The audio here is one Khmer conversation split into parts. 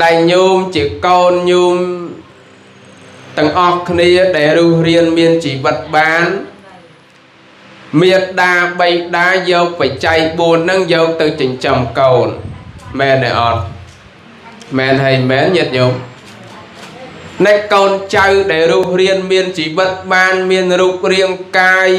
ដែលញោមជាកូនញោមទាំងអស់គ្នាដែលរស់រានមានជីវិតបានមេដាបៃតាយកបច្ច័យ4ហ្នឹងយកទៅចិញ្ចឹមកូនមែនទេអត់មែនហើយមែនញាតិញោមនៃកូនចៅដែលរស់រានមានជីវិតបានមានរូបរាងកាយ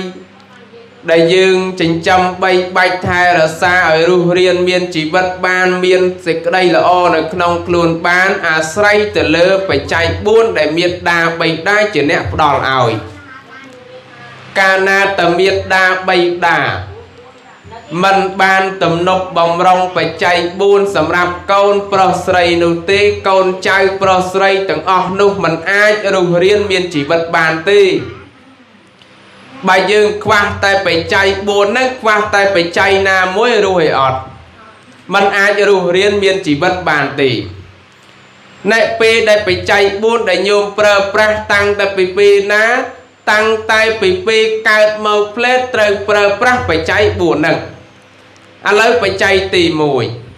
ដែលយើងចិញ្ចឹមបីបាច់ថែរក្សាឲ្យរស់រានមានជីវិតបានមានសេចក្តីល្អនៅក្នុងខ្លួនបានអាស្រ័យទៅលើបច្ច័យ4ដែលមេដាបៃតាជាអ្នកផ្ដល់ឲ្យកាលណាតមេដាបៃតាមិនបានទំនប់បំរុងបច្ច័យ4សម្រាប់កូនប្រុសស្រីនោះទេកូនចៅប្រុសស្រីទាំងអស់នោះមិនអាចរស់រានមានជីវិតបានទេបើយើងខ្វះតែបច្ច័យ4ហ្នឹងខ្វះតែបច្ច័យណាមួយរស់ឲ្យអត់มันអាចរស់រានមានជីវិតបានទេនៅពេលដែលបច្ច័យ4ដែលញោមប្រើប្រាស់តាំងតែពីពេលណាតាំងតែពីពេលកើតមកផ្លេតត្រូវប្រើប្រាស់បច្ច័យ4ហ្នឹងឥឡូវបច្ច័យទី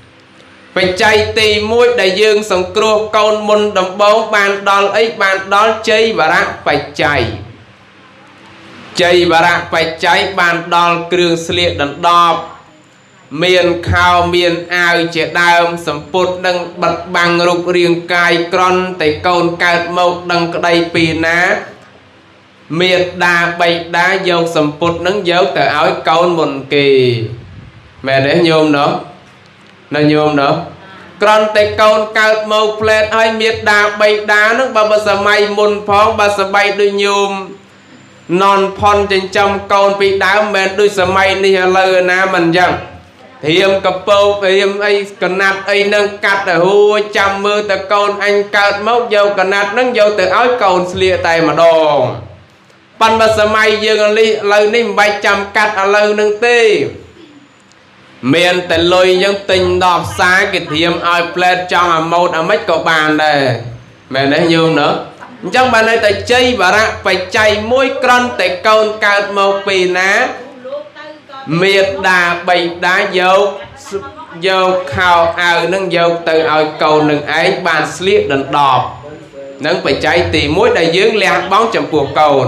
1បច្ច័យទី1ដែលយើងសង្គ្រោះកូនមុនដំបូងបានដល់អីបានដល់ជ័យវរៈបច្ច័យជ័យវរៈបច្ច័យបានដល់គ្រឿងស្លៀកដណ្ដប់មានខោមានអាវជាដើមសម្ពុតនឹងបិទបាំងរូបរាងកាយក្រន់តែកូនកើតមកដឹងក្តីពីណាមេដាបៃតាយកសម្ពុតនឹងយកទៅឲ្យកូនមុនគេមែនទេញោមណោះណាញោមណោះក្រន់តែកូនកើតមកផ្លែតឲ្យមេដាបៃតានឹងបើសម័យមុនផងបើសម័យដូចញោមននផនចិញ្ចឹមកូនពីដើមមិនដូចសម័យនេះឥឡូវណាមិនអញ្ចឹងធៀមកពោកធៀមអីកណាត់អីនឹងកាត់ទៅហួចចាំមើលតែកូនអញកើតមកយកកណាត់នឹងយកទៅឲ្យកូនស្លៀកតែម្ដងប៉ុន្តែសម័យយើងនេះឥឡូវនេះមិនបាច់ចាំកាត់ឥឡូវនឹងទេមានតែលុយយើងទិញដល់ផ្សារគេធៀមឲ្យផ្លែតចង់អាម៉ូតអាម៉េចក៏បានដែរមែនទេញោមណោះអញ្ចឹងបានន័យតែជ័យវរៈបច្ច័យមួយក្រន់តែកូនកើតមកពីណាមេដាបៃតាយកខោអាវនឹងយកទៅឲ្យកូននឹងឯងបានស្លៀកដណ្ដប់នឹងបច្ច័យទី1ដែលយើងលះបង់ចំពោះកូន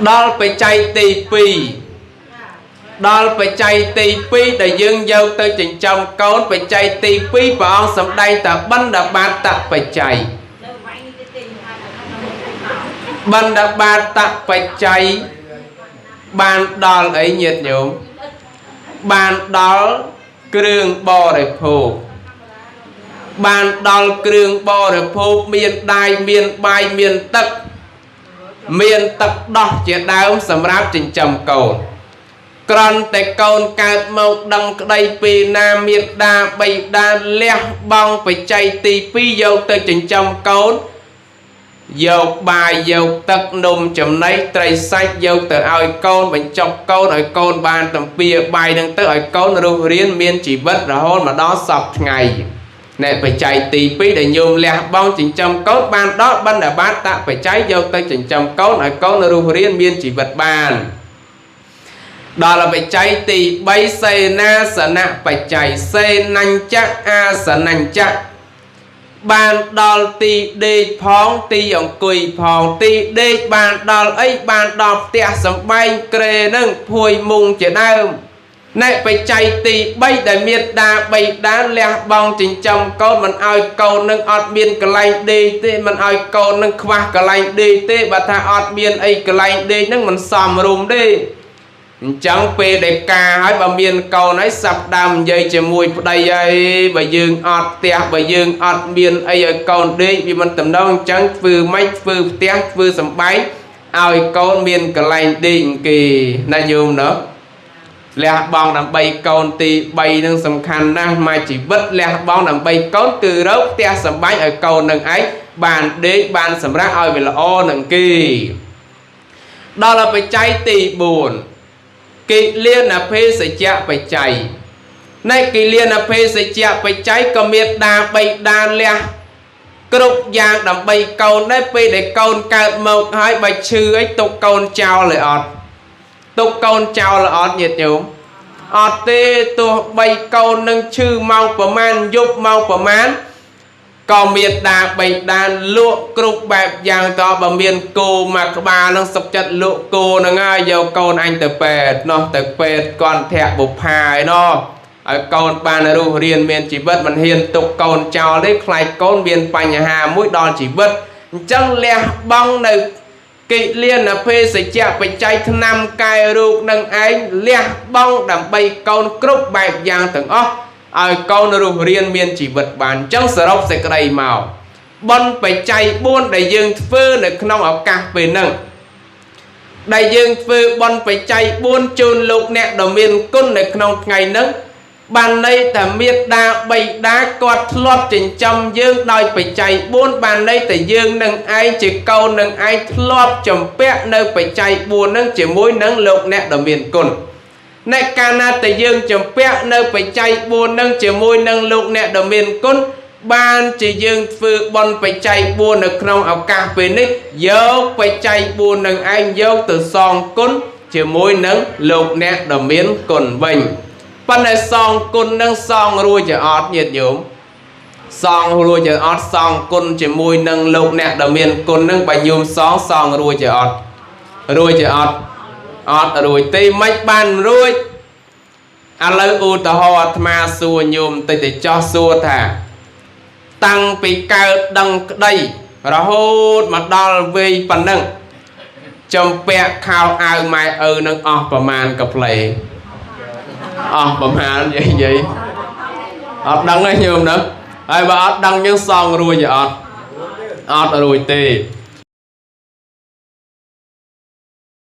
ដល់បច្ច័យទី2ដល់បច្ច័យទី2ដែលយើងយកទៅចិញ្ចឹមកូនបច្ច័យទី2ព្រះអង្គសម្ដែងថាបណ្ឌបាតបច្ច័យបណ្ឌបាតបច្ច័យបានដល់អីញាតិញោមបានដល់គ្រឿងបរិភោគបានដល់គ្រឿងបរិភោគមានដាយមានបាយមានទឹកមានទឹកដោះជាដើមសម្រាប់ចិញ្ចឹមកូនក្រន់តែកូនកើតមកដឹងក្តីពីណាមេដាបៃតាលះបង់បច្ច័យទី2យកទៅចិញ្ចឹមកូនយកបាយយកទឹកនំចំណីត្រីសាច់យកទៅឲ្យកូនបញ្ចុកកូនឲ្យកូនបានទំពាបាយនឹងទៅឲ្យកូនរស់រានមានជីវិតរហូតមកដល់សព្វថ្ងៃអ្នកបច្ច័យទី2ដែលញោមលះបង់ចិញ្ចឹមកូនបានដល់បណ្ឌបាតបច្ច័យយកទៅចិញ្ចឹមកូនឲ្យកូនរស់រានមានជីវិតបានដល់បច្ច័យទី3សេនាសនៈបច្ច័យសេនញ្ចៈអាសនញ្ចៈបានដល់ទីដេកផងទីអង្គុយផងទីដេកបានដល់អីបានដល់ផ្ទះសំបែងក្រេនឹងភួយមុងជាដើមអ្នកបច្ច័យទី3ដែលមេដាបៃតាលះបង់ចិញ្ចឹមកូនមិនឲ្យកូននឹងអត់មានកន្លែងដេកទេមិនឲ្យកូននឹងខ្វះកន្លែងដេកទេបើថាអត់មានអីកន្លែងដេកនឹងមិនសមរម្យទេអញ្ចឹងពេលដែលការហើយបើមានកូនហើយសាប់ដើមនិយាយជាមួយប្តីហើយបើយើងអត់ផ្ទះបើយើងអត់មានអីឲ្យកូនដេកវាមិនតំណងអញ្ចឹងធ្វើម៉េចធ្វើផ្ទះធ្វើសំបែងឲ្យកូនមានកន្លែងដេកគេណាញោមណោះលះបង់ដើម្បីកូនទី3នឹងសំខាន់ណាស់មួយជីវិតលះបង់ដើម្បីកូនគឺរកផ្ទះសំបែងឲ្យកូននឹងឯងបានដេកបានសម្រាប់ឲ្យវាល្អនឹងគេដល់បច្ច័យទី4កិលានភេសជ្ជៈបច្ច័យនៃកិលានភេសជ្ជៈបច្ច័យក៏មានដាបៃតាលះគ្រប់យ៉ាងដើម្បីកូនដែរពេលដែលកូនកើតមកហើយបើឈឺអីទុកកូនចោលឲ្យអត់ទុកកូនចោលឲ្យអត់ញាតិញោម អត់ទេទោះបីកូននឹងឈឺម៉ោងប្រមាណយប់ម៉ោងប្រមាណក៏មេដាបៃតាលក់គ្រប់បែបយ៉ាងតបើមានគោមួយក្បាលនឹងសុកចិត្តលក់គោនឹងហើយយកកូនអញទៅពេទ្យនោះទៅពេទ្យកន្ធៈបុផាឯណោះឲ្យកូនបានរស់រានមានជីវិតមិនហ៊ានទុកកូនចោលទេខ្លាចកូនមានបញ្ហាមួយដល់ជីវិតអញ្ចឹងលះបង់នៅកិលានភេសជ្ជៈបច្ច័យថ្នាំកែរូបនឹងឯងលះបង់ដើម្បីកូនគ្រប់បែបយ៉ាងទាំងអស់ឲ្យកូនរស់រានមានជីវិតបានអញ្ចឹងសរុបសេចក្តីមកបុណ្យបច្ច័យ4ដែលយើងធ្វើនៅក្នុងឱកាសពេលហ្នឹងដែលយើងធ្វើបុណ្យបច្ច័យ4ជូនលោកអ្នកដ៏មានគុណនៅក្នុងថ្ងៃហ្នឹងបានន័យថាមេដាបៃតាគាត់ធ្លាប់ចិញ្ចឹមយើងដោយបច្ច័យ4បានន័យថាយើងនឹងឯងជាកូននឹងឯងធ្លាប់ចម្ពាក់នៅបច្ច័យ4ហ្នឹងជាមួយនឹងលោកអ្នកដ៏មានគុណនៅកាលណាតែយើងចម្ពាក់នៅបច្ច័យ4នឹងជាមួយនឹងលោកអ្នកដ៏មានគុណបានជាយើងធ្វើបុណ្យបច្ច័យ4នៅក្នុងឱកាសពេលនេះយកបច្ច័យ4នឹងឯងយកទៅសងគុណជាមួយនឹងលោកអ្នកដ៏មានគុណវិញប៉ុន្តែសងគុណនឹងសងរួចជាអត់ញាតិញោមសងរួចជាអត់សងគុណជាមួយនឹងលោកអ្នកដ៏មានគុណនឹងបើញោមសងសងរួចជាអត់រួចជាអត់អត់រួចទេមិនបានរួចឥឡូវឧទាហរណ៍អាត្មាសួរញោមតិចតិចចោះសួរថាតាំងពីកើតដឹងក្តីរហូតមកដល់វ័យប៉ុណ្ណឹងចំពាក់ខោអាវម៉ែឪនឹងអស់ប្រមាណកាផ្លេអស់ប្រមាណយាយយាយអត់ដឹងទេញោមណាហើយបើអត់ដឹងយើងសងរួចទេអត់អត់រួចទេ